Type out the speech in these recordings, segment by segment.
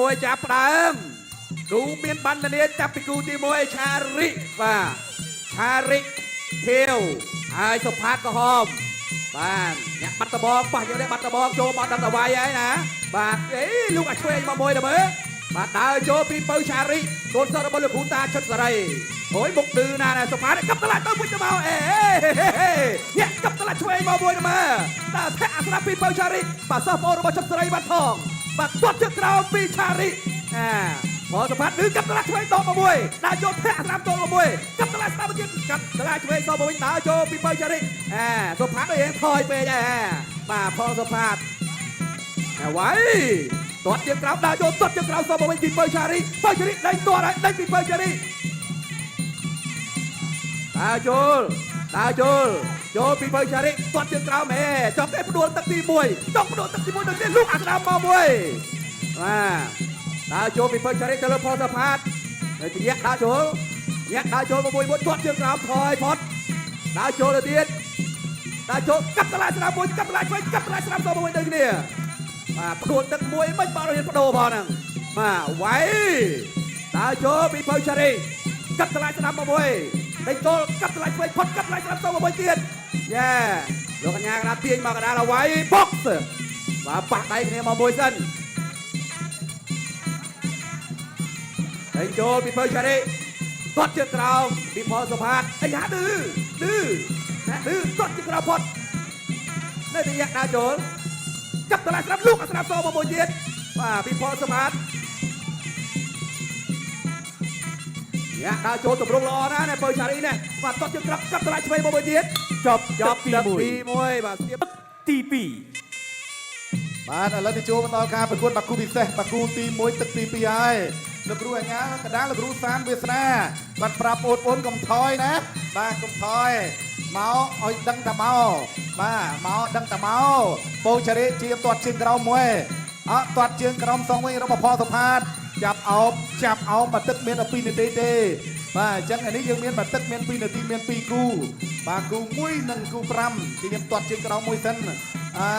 1ចាប់ផ្ដើមគូមានបណ្ឌនាចាប់ពីគូទី1ឆារិបាទឆារិខៀវហើយសុផាតក្រហមបាទអ្នកបាត់ដបងប៉ះយើងនេះបាត់ដបងចូលមកដល់តវាយហើយណាបាទអេលោកអាឆ្វេងមកមួយទៅមើលបាទដើរចូលពីពៅឆារិកូនសិស្សរបស់លោកគ្រូតាឈុតសេរីអូយមុខឌឺណាស់ណាសុផាតកាប់តឡាទៅវិញទៅមកអេញាក់កាប់តឡាឆ្វេងមកមួយទៅមើលតើធាក់អាស្រាប់ពីពៅឆារិបាទសិស្សប្អូនរបស់ឈុតសេរីបាត់ផងបាទទាត់ជើងក្រោមពីឆារិអា មកសម្ផាត់ឬកាប់តឡាឆ្វេងដកមកមួយដើរចូលធាក់ស្ដាំចូលមកមួយកាប់តឡាស្ដាំមកទៀតកាប់តឡាឆ្វេងសមកវិញដើរចូលពីបើចារិអាសុផាត់រៀងថយពេកដែរបាទផងសុផាត់អាវ៉ៃទាត់ជើងក្រោមដើរចូលទាត់ជើងក្រោមសមកវិញពីបើចារិបើចារិដេញទាត់ហើយដេញពីបើចារិដើរចូលដើរចូលចូលពីបើចារិទាត់ជើងក្រោមហេចង់គេផ្ដួលទឹកទី1ចង់ផ្ដួលទឹកទី1ដូចនេះលោកអាស្ដាំមកមួយបាទ ដើរចូលពីពើចរិតទៅលើផលសផាតនៅជាញាក់ដើរចូលញាក់ដើរចូលមកមួយមួយទាត់ជើងក្រោមថយផុតដើរចូលទៅទៀតដើរចូលកាប់តឡាស្រាមមួយកាប់តឡាឆ្វេងកាប់តឡាស្រាមសមួយដូចគ្នាបាទផ្ដួលទឹកមួយមិនបាត់រៀនបដូរផងហ្នឹងបាទវាយដើរចូលពីពើចរិតកាប់តឡាស្រាមមកមួយដេញចូលកាប់តឡាឆ្វេងផុតកាប់តឡាស្រាមសមកមួយទៀតយ៉ែលោកកញ្ញាកណ្ដាលទាញមកកណ្ដាលវាយបុកបាទប៉ះដៃគ្នាមកមួយសិន ដេញចូលពីពៅឆារីទាត់ជើងក្រោមពីផលសុផាតអាយ៉ាឌឺឌឺណាឌឺទាត់ជើងក្រោមផុតនៅទីយ៉ាក់ដើរចូលចាប់តឡាស្រាប់លោកស្រាប់សមកមួយទៀតបាទពីផលសុផាតយ៉ាក់ដើរចូលទម្រង់ល្អណាស់ណាពៅឆារីនេះបាទទាត់ជើងក្រោមចាប់តឡាឆ្វេងមកមួយទៀត ចប់ ច ទឹកទី ប់ទឹកទី 1 1បាទស្ទាប ទី បាទឥឡូវទៅចូលមកដល់ការប្រកួតបាគូពិសេសបាគូទី1ទឹកទី2ហើយលោកគ្រូអញ្ញាកដាលលោកគ្រូសានវាសនាបាទប្រាប់បងប្អូនកុំថយណាបាទកុំថយមកឲ្យដឹងតែមកបាទមកដឹងតែមកពោឆរិជាទាត់ជើងក្រោមមួយអត់ទាត់ជើងក្រោមសងវិញរបស់ផលសុផាតចាប់អោបចាប់អោបមកទឹកមាន12នាទីទេបាទអញ្ចឹងអានេះយើងមានមកទឹកមាន2នាទីមាន2គូបាទគូ1និងគូ5ជាខ្ញុំទាត់ជើងក្រោមមួយសិនអា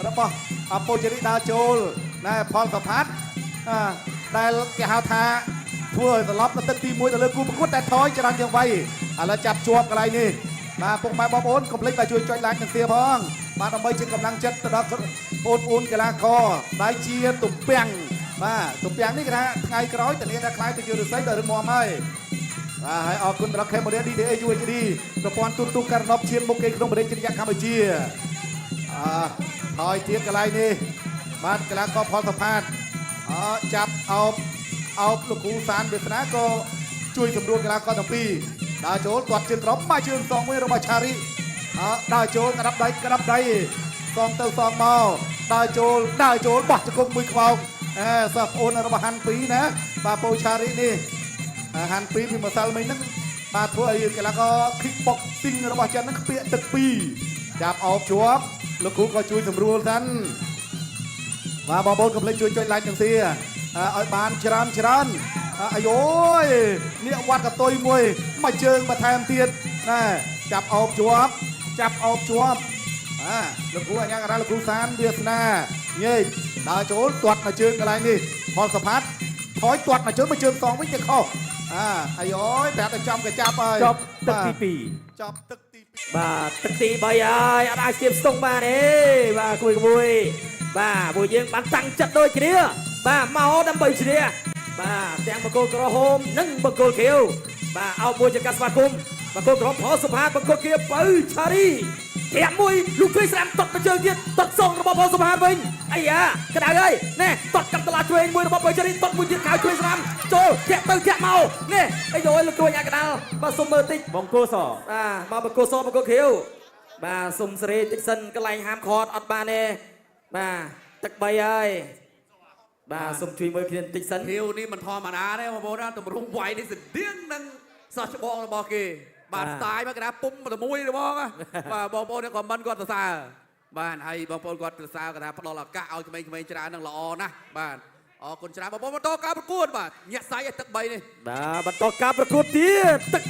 របស់អពោជរិដើរចូលណែផលសផាតអាដែលគេហៅថាធ្វើឲ្យត្រឡប់ទៅទឹកទី1ទៅលើគូប្រកួតតែថយច្រើនជាងវ័យឥឡូវចាប់ជាប់កន្លែងនេះបាទពុកម៉ែបងប្អូនកុំភ្លេចបាទជួយចុច like និង share ផងបាទដើម្បីជាកម្លាំងចិត្តទៅដល់បងប្អូនកីឡាករដែលជាទំពាំងបាទទំពាំងនេះគេថាថ្ងៃក្រោយតនាថាខ្លាយទៅជាឫស្សីដ៏រឹងមាំហើយ បាទហើយអរគុណដល់ Cambodia DTA UHD ប្រព័ន្ធទូរទស្សន៍ករណបឈានមុខគេក្នុងប្រទេសជាតិកម្ពុជាអើហើយទៀតកន្លែងនេះបាទកីឡាករផលសផាតអចាប់អោបអោបលោកគ្រូសានវាសនាក៏ជួយសម្រួលកីឡាករទាំងពីរដើរចូលទាត់ជើងក្រោមមកជើងសងមួយរបស់ឆារីអើដើរចូលក្តាប់ដៃក្តាប់ដៃសងទៅសងមកដើរចូលដើរចូលបោះជង្គង់មួយខ្វោកអេសិស្សប្អូនរបស់ហាន់ពីរណាបាទពូឆារីនេះ ហាន់ពីរពីម្សិលមិញហ្នឹងបាទធ្វើឲ្យកីឡាករ kick boxing របស់ចិនហ្នឹងខ្ពាកទឹកពីរចាប់អោបជាប់លោកគ្រូក៏ជួយសម្រួលសិនបាទបងប្អូនកុំភ្លេចជួយចុច like និង share ឲ្យបានច្រើនច្រើនអាយអូយនេះវត្តកតុយមួយមួយជើងបន្ថែមទៀតណែចាប់អោបជាប់ចាប់អោបជាប់បាទលោកគ្រូអញ្ញាការ៉ាលោកគ្រូសានវាសនាញែកដើរចូលទាត់មួយជើងកន្លែងនេះផលសផាត់ថយទាត់មួយជើងមួយជើងសងវិញទៅខុសអាអាយអូយប្រាប់តែចំកចាប់ហើយ 2ចប់ទឹកទី ចប់ទឹកទី2 2បាទទឹកទី3ហើយអត់អាចស្ទាបស្ទង់បានទេបាទគួយគួយបាទពួកយើងបានតាំងចិត្តដូចគ្នាបាទមកដើម្បីឈ្នះបាទទាំងបង្គោលក្រហមនិងបង្គោលខៀវបាទអោបមួយជាការស្វាគមន៍បង្គោលក្រហមផលសុផាតបង្គោលខៀវពៅឆារីធាក់មួយលោកជួយស្រាំតត់មកជើងទៀតតត់សងរបស់ផលសុផាតវិញអាយ៉ាក្តៅហើយណែតត់កាប់តឡាឆ្វេងមួយរបស់ពៅឆារីតត់មួយទៀតខៅឆ្វេងស្រាំចូលធាក់ទៅធាក់មកណែអាយយលោកជួយអាកដាលបាទសុំមើលតិច បង្គោលស បាទមកបង្គោលសបង្គោលខៀវបាទសុំសេរីតិចសិនកន្លែងហាមខាត់អត់បានទេបាទទឹក3ហើយបាទសុំជួយមើលគ្នាបន្តិចសិន ភៀវនេះមិនធម្មតាទេបងប្អូនណាតម្រង់វាយនេះស្តៀងនឹងសោះច្បងរបស់គេបាទស្ទាយមកកណ្ដាលពុំតែមួយហ្មងណាបាទបងប្អូនខមមិនគាត់សរសើរបាទហើយបងប្អូនគាត់សរសើរកណ្ដាលផ្ដល់ឱកាសឲ្យក្មេងៗច្រើននឹងល្អណាស់បាទអរគុណច្រើនបងប្អូនបន្តការប្រកួតបាទញាក់សៃឲ្យទឹក3នេះ បាទបន្តការប្រកួតទៀតទឹក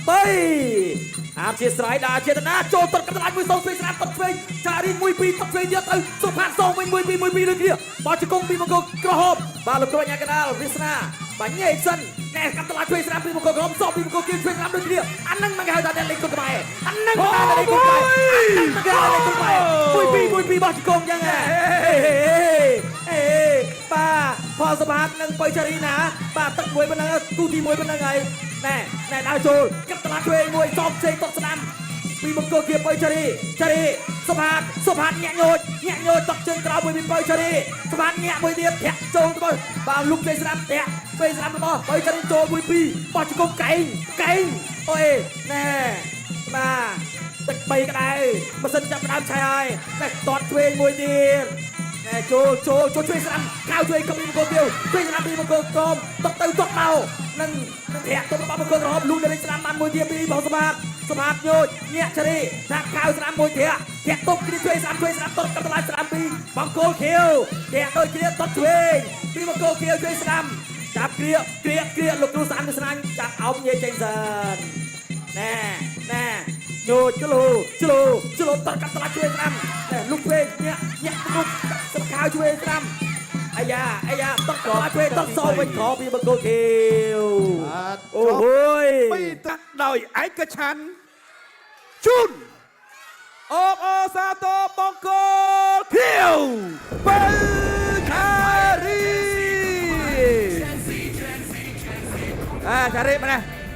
3អាជាស្រ័យដល់ចេតនាចូលទាត់កណ្ដាលមួយសងស្វេងស្រាមទាត់ឆ្វេងចារី1 2ទាត់ឆ្វេងទៀតទៅសុផាតសងវិញ1 2 1 2លើគ្នាបោះជង្គង់ពីបង្គោលក្រហម បាទលោកគ្រូអាញាកដាលវាសនាបាទញែកសិនណែកាត់តឡាជួយស្រាំពីបង្គោលក្រមសពីបង្គោលគៀវជួយស្រាំដូចគ្នាអានឹងមិនគេហៅថាអ្នកលេងគុណខ្មែរអានឹងមិនគេហៅថាលេងគុណខ្មែរអានឹងមិនគេហៅថាលេងគុណខ្មែរមួយពីរមួយពីរបោះជង្គង់ចឹងហ៎អេអេបាទផលសបាតនិងបៃចារីណាបាទទឹកមួយប៉ុណ្ណឹងគូទី1ប៉ុណ្ណឹងហើយណែណែដើរចូលកាត់តឡាជួយមួយសផ្សេងតក់ស្ដាំពីបង្គោលគៀបបៃចារីចារីសុផាតសុផាតញាក់ញោចញាក់ញោចតក់ជើងក្រោមមួយពីបៃចារីសុផាតញាក់មួយទៀតធាក់ចូលទៅបាទលុកផ្សេងស្ដាំធាក់ផ្សេងស្ដាំរបស់បៃចារីចូលមួយពីរបោះជង្គង់កែងកែងអូយណែបាទទឹក3ក្តៅម៉ាស៊ីនចាប់ផ្ដើមឆេះហើយតែតតឆ្វេងមួយទៀតណែចូលចូលចូលជួយស្ដាំកៅជួយកំពីបង្គោលទៀវជួយស្ដាំពីបង្គោលក្រមតក់ទៅតក់មកនឹងនឹងធាក់ទៅរបស់បង្គោលក្រហមលូកនៅស្ដាំបានមួយទៀតពីបងសបាតសបាតញោចញាក់ចរីថាកៅស្ដាំមួយធាក់ធាក់ទប់គ្នាជួយស្ដាំជួយស្ដាំតត់កាត់តម្លៃស្ដាំពីបង្គោលខៀវធាក់ដូចគ្នាតត់ឆ្វេងពីបង្គោលខៀវជួយស្ដាំចាប់គ្រាគ្រាគ្រាលោកគ្រូស្អាតស្នាញចាប់អោបញ៉េចេញសិនណែណែញោចជ្លូជ្លូជ្លូតត់កាត់តម្លៃជួយស្ដាំណែលុកឆ្វេងញាក់ញាក់លុកស្កៅជួយស្ដាំអាយ៉ាអាយ៉ាតត់កជួយតត់សវិញក្រពីបង្គោលខៀវ បាទ អូហូយ ពីរទឹកដោយឯកច្ឆន្ទជូនអបអរសាទរបង្គោលខៀវបើឆារីអាឆារីម្នេះ